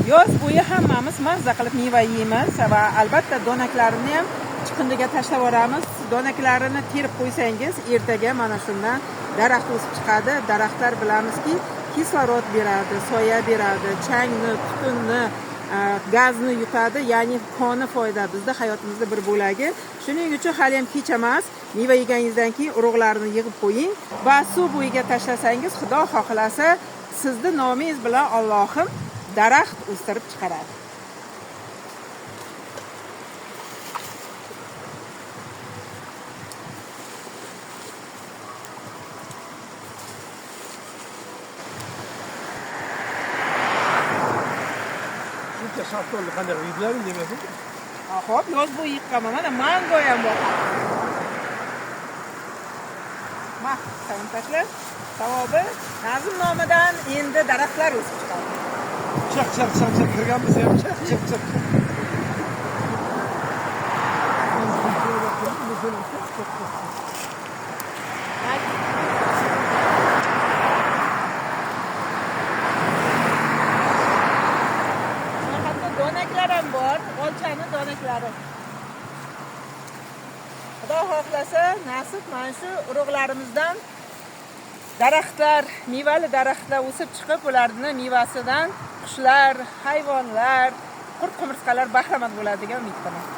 Yoz bo'yi hammamiz mazza qilib meva yeymiz va albatta donaklarini ham chiqindiga tashlab yuboramiz. Donaklarini terib qo'ysangiz, ertaga mana shundan daraxt o'sib chiqadi. Daraxtlar bilamizki, kislorod beradi, soya beradi, changni, tutunni, gazni yutadi, ya'ni koni foyda bizda hayotimizda bir bo'lagi. Shuning uchun hali ham kech emas. Meva yeganingizdan keyin urug'larini yig'ib qo'ying va suv bo'yiga tashlasangiz, Xudo xohlasa, sizni nomingiz bilan Allohim daraxt o'stirib chiqaradi. Shuncha shaftolni qanday yedilaring demasin. Xo'p, yoz bo'yi yiqqanman. Mana mango ham bor. Mah, tashlab. Savobi Nazim nomidan endi daraxtlar o'sib chiqadi. Chaq chaq chaq chaq kirganmiz ham chaq chaq chaq. Mana hatto donaklar ham bor, olchani donaklari. Xudo xohlasa, nasib mana shu urug'larimizdan daraxtlar, mevali daraxtlar o'sib chiqib, ularni mevasidan qushlar, hayvonlar, qurt-qumursqalar bahramand bo'ladi degan umid qilaman.